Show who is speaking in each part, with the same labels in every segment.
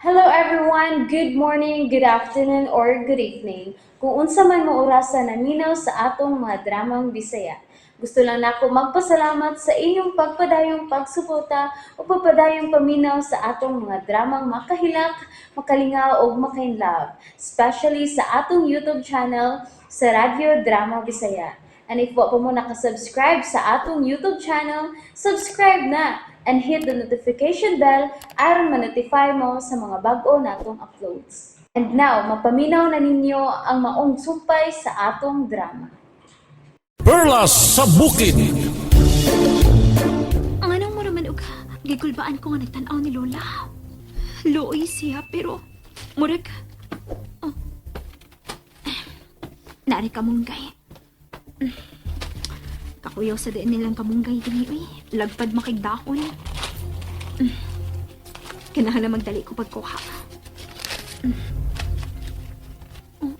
Speaker 1: Hello everyone! Good morning, good afternoon, or good evening. Kung unsa man mo orasa naminaw sa atong mga dramang Bisaya. Gusto lang nako magpasalamat sa inyong pagpadayong pagsuporta o pagpadayong paminaw sa atong mga dramang makahilak, makalingaw ug makainlove, especially sa atong YouTube channel sa Radyo Drama Bisaya. And if wa pa mo nakasubscribe sa atong YouTube channel, subscribe na and hit the notification bell aron ma-notify mo sa mga bag-o natong uploads. And now, mapaminaw na ninyo ang maong sumpay sa atong drama.
Speaker 2: Perlas sa Bukid.
Speaker 3: Ang anong mo naman og gikulbaan ko nga nagtan-aw ni Lola. Luoy siya pero murag oh. Nari kamunggay. Kakuyaw sa diin nilang kamunggay dinhi uy. Lagpad makigdahon. Kinahanglan magdali ko pagkuha. Oh.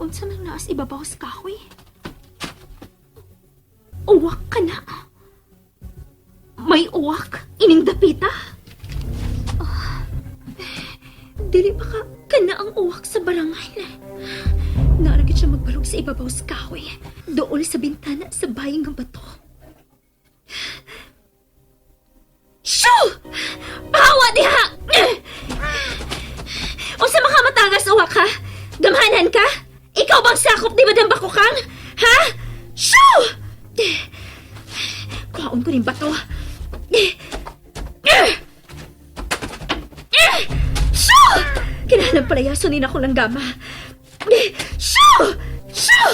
Speaker 3: Unsa man naas ibabaw sa kahoy? Uwak ka na. May uwak. Ining dapita. Ah, dili ba ka kana ang uwak sa barangay? Naaragit siya magbalog sa ibabaw sa kahoy. Dool sa bintana sa bayang ng bato. Shoo! Pahawa diha! Unsa makamatagas uwak ha? Gamhanan ka? Ikaw bang sakop di ba ng bakukang? Ha? Shoo! Kuhaon ko rin bato. Shoo! Kinahanglan palayason din ako ng gama. Shoo! Shoo!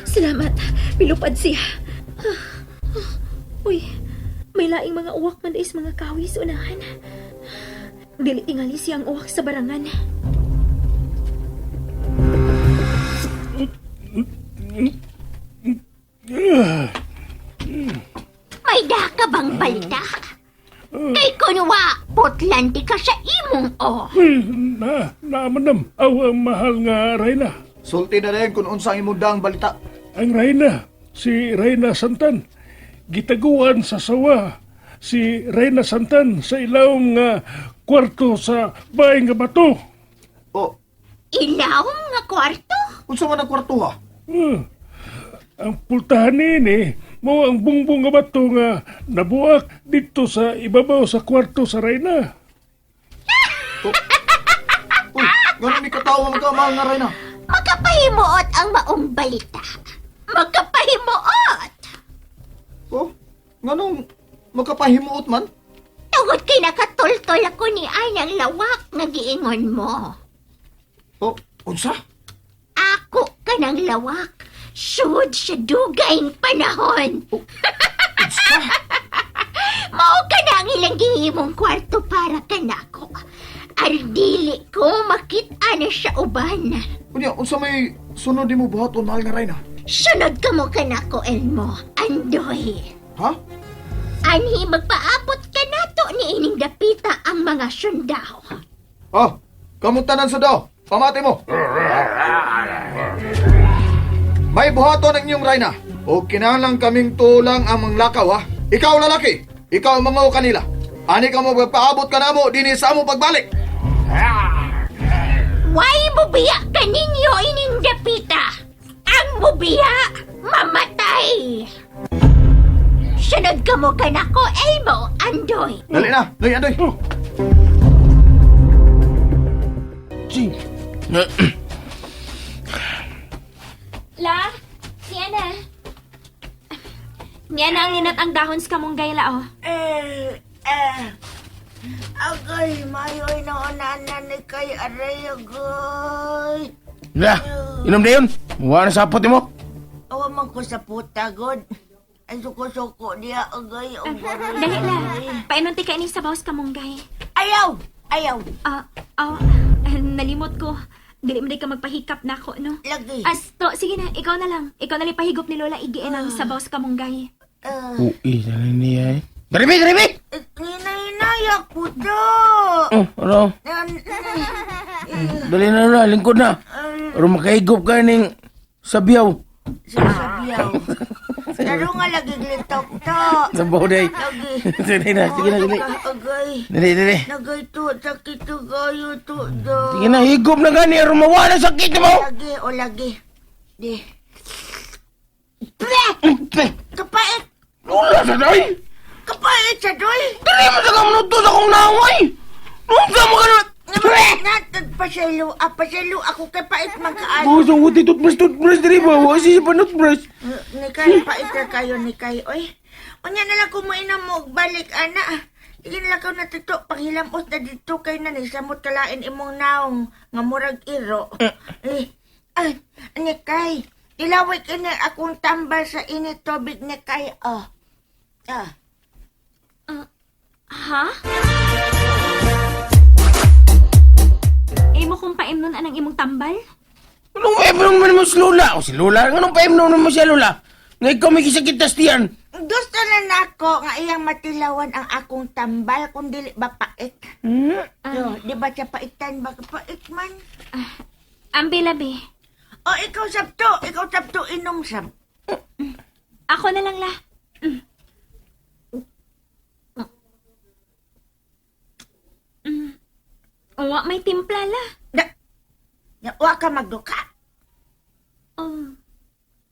Speaker 3: Salamat. Pilupad siya. Uy, may laing mga uwak man is mga kahoy sa unahan. Dili tingali siya ang uwak sa barangan.
Speaker 4: May daka bang balita? Kay kunwa, putlandi ka sa imong o.
Speaker 5: Uy, na, na, madam. Aw, ang mahal nga Reyna.
Speaker 6: Sulti na rin kung unsa ang imong daang balita.
Speaker 5: Ang Reyna, si Reyna Santan. Gitaguan sa sawa. Si Reyna Santan sa ilawom nga kwarto sa bahay nga bato.
Speaker 6: O,
Speaker 4: Ilawom nga kwarto?
Speaker 6: unsa man ang kwarto ha?
Speaker 5: Ang pultahan niini mo ang bungbong nga bato nga nabuak dito sa ibabaw sa kwarto sa Reyna.
Speaker 6: Uy, ngano ni katawa man ka mahal nga Reyna?
Speaker 4: Makapahimuot ang maong balita. Makapahimuot!
Speaker 6: O, nganong makapahimuot man?
Speaker 4: Tungod kay nakatultol ako ni Anang lawak nga giingon mo.
Speaker 6: O, unsa?
Speaker 4: Ako ka ng lawak. Sud sa dugayng panahon. Mao ka na ang ilang gihimong kwarto para kanako. Ardili ko makit-a na siya uban.
Speaker 6: Unya, unsa may sunod nimo buhaton mahal nga Reyna?
Speaker 4: Sunod ka mo kanako, Elmo. Andoy.
Speaker 6: Ha?
Speaker 4: Anhi, magpaabot ka nato ni ining dapita ang mga sundao.
Speaker 6: Ah, kamuntanan sa daw. Pamati mo. May buhaton ang inyong Reyna. O kinahanglan kaming tulang ang manglakaw ha. Ikaw lalaki, ikaw ang mga kanila. Ani ka mo magpaabot ka namo dinhi sa among pagbalik.
Speaker 4: Why mubiya ka ninyo ining dapita? Ang mubiya, mamatay! Sunod ka mo kanako, Elmo, Andoy.
Speaker 6: Dali na, dali andoy.
Speaker 5: Oh,
Speaker 3: La, niya na. Niya na ang linat ang dahon sa kamunggay la, oh.
Speaker 7: Eh, eh. Agay, mayoy na onanan ni kay aray, agoy.
Speaker 8: La, inom na yun. Wala na sapot mo.
Speaker 7: Awa man ko sa puta, god. Ay, suko-suko niya, agay, agoy.
Speaker 3: Dali la. Painon ti ka ining sabaw sa kamunggay.
Speaker 7: Ayaw! Ayaw!
Speaker 3: Ah, ah, nalimot ko. Dili man day ka magpahikap na ako, no?
Speaker 7: Lagi.
Speaker 3: Asto, sige na, ikaw na lang. Ikaw na lang pahigop ni Lola Igiin ang sabaw sa kamunggay.
Speaker 8: Ui, dali niya eh. Daribi, daribi!
Speaker 7: Nginahinaya ko to.
Speaker 8: Oh, ano? Dali na na, lingkod na. Pero makaigop ka ning sabiyaw.
Speaker 7: Sabiyaw. Laro nga lagi glitok to.
Speaker 8: Sabaw day.
Speaker 7: Lagi.
Speaker 8: Sige na, sige na, dali.
Speaker 7: Agay.
Speaker 8: Dali, dali.
Speaker 7: Nagay to, sakit to kayo to do.
Speaker 8: Sige na, higop na gani aron mawala sakit mo.
Speaker 7: Lagi o lagi. Di. Ple! Kapait!
Speaker 8: Lula sa day.
Speaker 7: Kapait sa doy!
Speaker 8: Dali mo sa kamunuto sa akong naway. Unsa mo ka na?
Speaker 7: Natad paselo, ah, paselo ako kay pait man kaayo.
Speaker 8: Oh, so what toothbrush, toothbrush diri ba? Wa siya pa toothbrush.
Speaker 7: Nikay, pait ra kayo, nikay, oy. Unya na lang kumuinom mo, balik, ana. Sige na lang ka natuto, panghilamos na dito kay na ni samot kalain imong naong nga murag iro. Eh, ay, nikay, ilaway kini akong tambal sa init tubig nikay, oh. Ah.
Speaker 3: Ha? Imo kong paimnon anang imong tambal?
Speaker 8: Anong paimnon man mo si Lola? O si Lola, anong paimnon mo siya Lola? Nga ikaw may kisakit tas tiyan.
Speaker 7: Gusto na nako nga iyang matilawan ang akong tambal kung dili ba pait.
Speaker 8: Hmm?
Speaker 7: No, di ba siya paitan ba pait man?
Speaker 3: Ambi labi.
Speaker 7: O ikaw sabto inom sab.
Speaker 3: Ako na lang la. Mm. Wa may timpla la.
Speaker 7: Na, na wa ka magduka.
Speaker 3: Oh.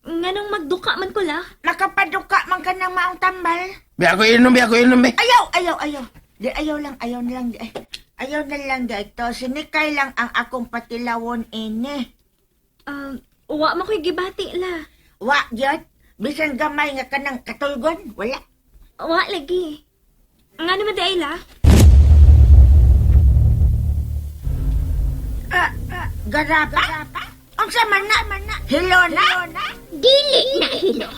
Speaker 3: Nganong magduka man ko la?
Speaker 7: Nakapaduka man ka ng maong tambal.
Speaker 8: Be ako inom, be ako inom, be.
Speaker 7: Ayaw, ayaw, ayaw. Di ayaw lang, ayaw na lang. Di, ay, ayaw na lang di ito. Sinikay lang ang akong patilawon ini.
Speaker 3: Wa man ko'y gibati la.
Speaker 7: Wa gyud. Bisan gamay nga kanang katulgon, wala.
Speaker 3: Wa lagi. Ngano man di ay la?
Speaker 7: Ah, ah, garapa? Unsa man na? Hilo na?
Speaker 4: Dili na hilo.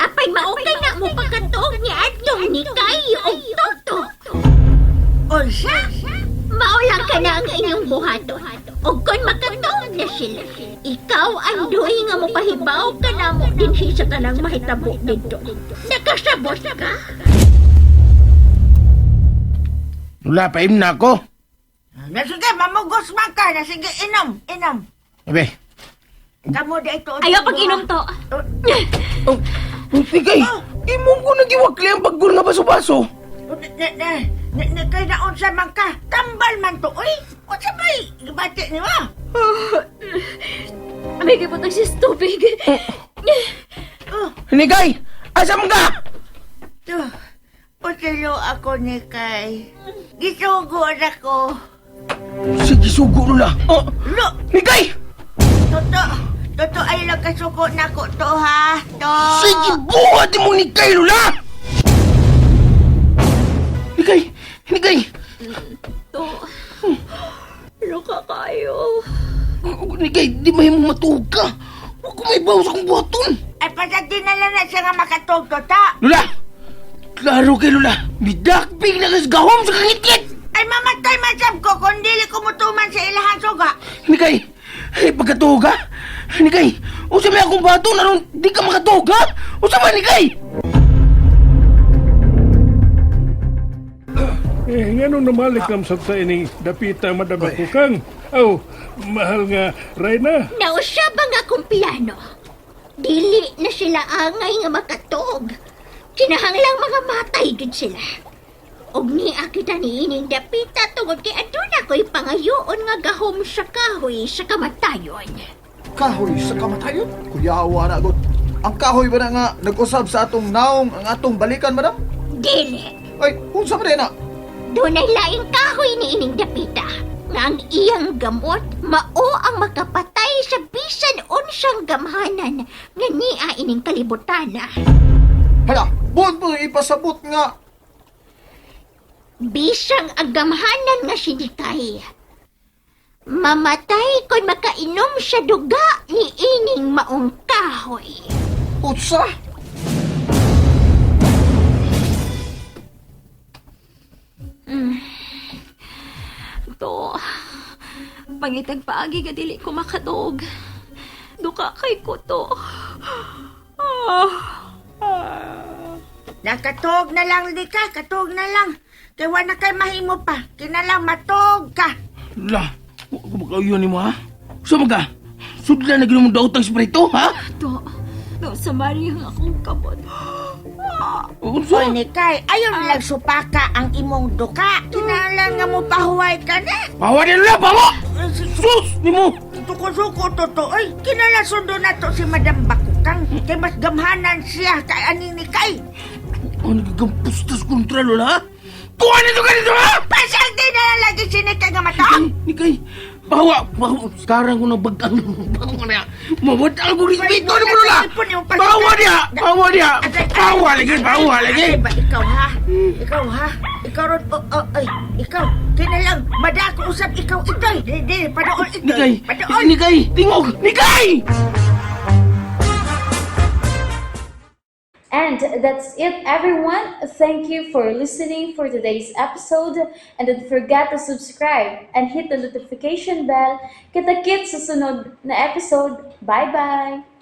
Speaker 4: Apay maukay na mo pagkatuog ni Adtong ni Kayo og Toto.
Speaker 7: Unsa?
Speaker 4: Mao lang ka na ang inyong buhaton. Og kon makatuog na sila, ikaw ang duhi nga mopahibaw ka namo dinhi sa tanang mahitabo didto. Nakasabot ka?
Speaker 8: Lola, paim na ako.
Speaker 7: Na sige, mamugos man ka. Na sige, inom, inom.
Speaker 8: Be.
Speaker 7: Kamo di ito.
Speaker 3: Ayaw pag inom to.
Speaker 8: Oh, sige. Imong ko nagiwakli ang baggol nga baso-baso.
Speaker 7: Na, na, na, na, kay na unsa man ka. Tambal man to. Uy, unsa may gibati ni mo?
Speaker 3: May gibutang siya sa tubig.
Speaker 7: Oh,
Speaker 8: Hinigay! Asa man ka?
Speaker 7: to. Utilo ako ni Kay. Gisugo na ko.
Speaker 8: Sige, sugo, Lola. Oh,
Speaker 7: Lo,
Speaker 8: Nigay!
Speaker 7: toto. Toto ay lang kasuko na ko to ha. To.
Speaker 8: Sige, buhat mo Nigay, Lola! Nigay! Nigay!
Speaker 3: To. Luka kayo.
Speaker 8: Nigay, di mahimong matuog ka. Huwag ko may bawas akong buhaton.
Speaker 7: Ay pasag di na lang na siya nga makatog to ta.
Speaker 8: Lola! Klaro kay Lola, midakpig na kasgahom sa kangitngit!
Speaker 7: Ay mamatay man sab ko kung dili ko mutuman sa ilahang suga.
Speaker 8: Nigay! Ay, pagkatuog ha? Nigay! Unsa may akong bato na ron, di ka makatuog ha? Unsa man, Nigay?
Speaker 5: Eh, nganong namalik kam sa ining dapita madam kukang? Aw, mahal nga Reyna.
Speaker 4: Nausab ang akong plano. Dili na sila angay nga makatuog. Kinahanglang mga matay gid sila. Og niya kita niining dapita tungod kay aduna ko'y pangayoon nga gahom sa kahoy sa kamatayon.
Speaker 6: Kahoy sa kamatayon? Kuyawa na god. Ang kahoy ba na nga nag-usab sa atong naong ang atong balikan, madam?
Speaker 4: Dili.
Speaker 6: Ay, unsa man na?
Speaker 4: Dunay laing kahoy niining dapita nga ang iyang gamot mao ang makapatay sa bisan unsang gamhanan nga niya ining kalibutan.
Speaker 6: Hala, buot mo ipasabot nga.
Speaker 4: Bisang ang gamhanan nga sinikay. Mamatay kon makainom sa duga ni ining maong kahoy.
Speaker 6: Utsa?
Speaker 3: To. Pangitag paagi ga dili ko makatuog. Duka kay ko to. Ah. Ah.
Speaker 7: Nakatog na lang di ka, katog na lang. Kay wa na kay mahimo pa. Kinalang matog ka.
Speaker 8: Lola, huwag ko magkauyon ni mo ha? Unsa man ka? Sudlan na ginoo mong daotang esprito, ha?
Speaker 3: To. No, sa Maria ang akong kamot.
Speaker 8: Unsa?
Speaker 7: Oy, Nikay, ayaw na lang supaka ang imong duka. Kinahanglan nga mo pahuway ka na.
Speaker 8: Bawa din Lola, bawa!
Speaker 7: Eh,
Speaker 8: Sus, nimo!
Speaker 7: Suko-suko to to. Oy, kinahanglan sundo na to si Madam Bakukang. Kay mas gamhanan siya kay aning Nikay.
Speaker 8: Ano gagampustas kontra Lola? Kuha nito ka dito ha!
Speaker 7: Pasag di na lang lagi si Nikay nga mata.
Speaker 8: Nikay, Nikay, bawa, bawa. Sekarang ko na bagang, bawa na. Mawadal ko respeto ni mo Lola! Bawa dia, bawa dia. Bawa lagi, bawa lagi.
Speaker 7: Ay, ba, ikaw ha? Ikaw ha? Ikaw ron, oh, oh, ay, ikaw. Kinalang, madako usap ikaw itoy. Di, di, padool itoy.
Speaker 8: Nikay,
Speaker 7: Padool.
Speaker 8: Nikay, tingog, Nikay!
Speaker 1: And that's it, everyone. Thank you for listening for today's episode. And don't forget to subscribe and hit the notification bell. Kita-kits sa sunod na episode. Bye-bye!